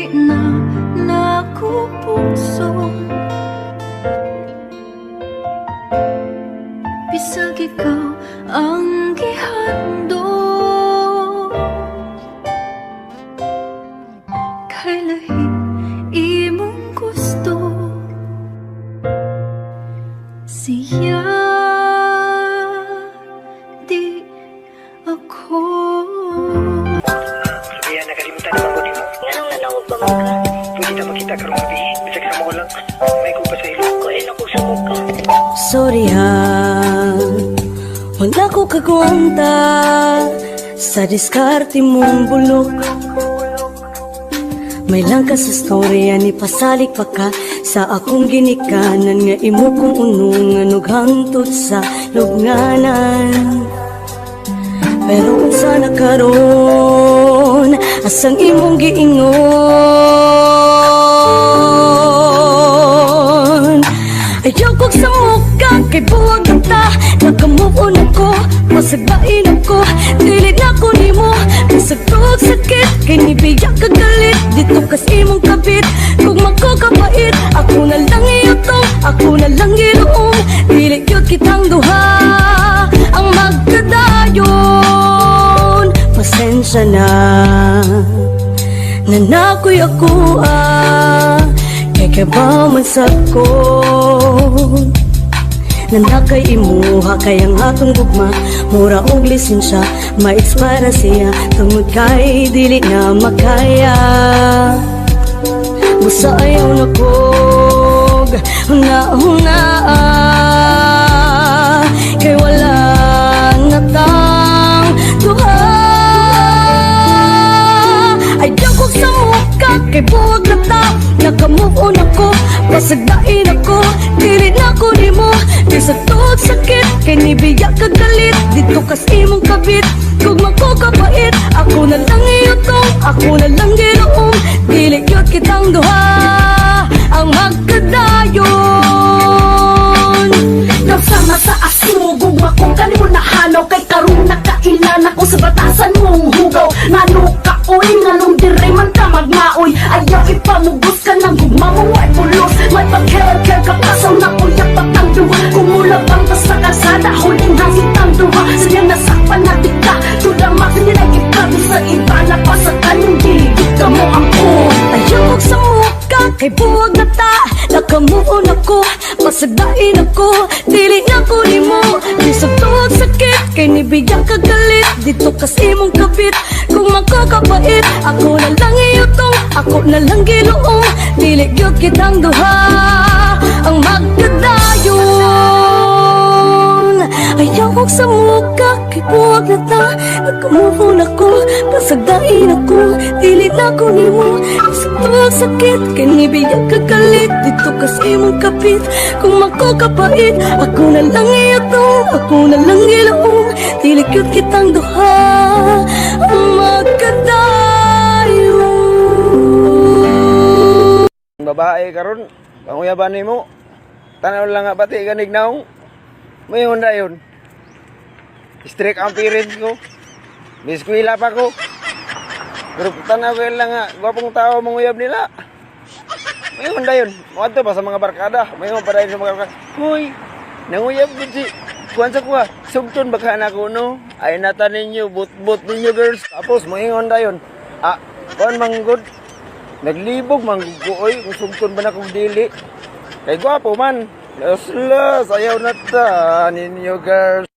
Dili na nako pugson. Bisag ikaw ang gihandom, kay lahi imong gusto. Siya, di ako. Kaya nakalimutan naman ko nimo. Nganong nanawag pa man ka? Pwede ta makita karong gabi. Bisag sa mo lang. May ko pa sa ilo. Kuya na ko sa muka. Sorry ha, wala ko kagwanta sa diskarte mong bulok. May lang ka sa storya ni pasalik pa ka sa akong ginikanan nga imo kong unungan ug hangtod sa lubnganan. Pero unsa na karon, asang imong giingon? Ayaw kog sa muka kay buwag na ta. Naka-move on ako, pasagbain ako. Dili na ko nimo. Bisag tuog sakit kay nibiya ka galit. Dito kas imong kabit. Kung mako kabait, ako na lang iyutong, ako na lang giluom. Dili gyud kitang duha ang magkadayon. Pasensya na na nako'y ako ah. Kay kabaw man sa ko na nakay imuha, kay ang atong gugma mura og lisensya, ma-expire na siya tungod kay dili na makaya. Busa ayaw na kog huna-huna kay wala na tang duha. Ayaw kog sa muka kay buwag na ta. Naka-move on ako, pasagdain ako. Dili na ko nimo. Bisag tuog sakit kay nibiya ka galit. Dito kas imong kabit. Kung mako kabait, ako na lang iyutong, ako na lang giluom. Dili gyud kitang duha ang magkadayon. Sama sa aso, gugma kong kanimo nahanaw. Kay karon nakailan ako sa batasan mong hugaw. Ngano ka oy, nganong dire man ka magmaoy? Ayaw ipamugos ka ng gugma mo ay pulos. May pagker-ker ka pasaw na uyak patang duha. Kumulabang ta sa kalsada, huling hangitang duha. Siyang nasakpan na di ka, tudamak nilagip ka. Sa iba na pa sa kanyang dili ka mo ang Ayaw kog sa muka kay buwag na ta. Naka-move on ako, pasagdain ako. Dili na ko nimo. Bisag tuog sakit kay nibigyan ka galit. Dito kas imong kabit. Kung mako kabait, ako na lang iyutong, ako na lang giluom. Dili gyud kitang duha ang magkadayon. Ayaw kog sa muka kay buwag na ta. Naka-move on ako, pasagdain ako. Dili na ko nimo. Bisag tuog sakit kay nibigyan ka galit. Dito kas imong kapit. Kung mako kabait, ako na lang iyutong, ako na lang giluom. Dili gyud kitang duha ang magkadayon. Babae karon, panguyaban nimo. Tanaw lang nga pati ganig naong. May na yun. Strict ang parents ko. May eskwela pa ko. Pero tanaw ko lang nga, gwapong tao manguyab nila. May na yun. Muadto pa sa mga barkada. May pa dahil sa mga barkada. Hoy, nanguyab gud si kuan sa kuha. Sugton baka na ko no. Ay nata ninyo, but-but ninyo, girls. Tapos moingon dayon. Ah, kuan manggod. Naglibog man ko oy kung sugton ba na kung dili. Kay gwapo man. Las las, ayaw na ta ninyo, girls.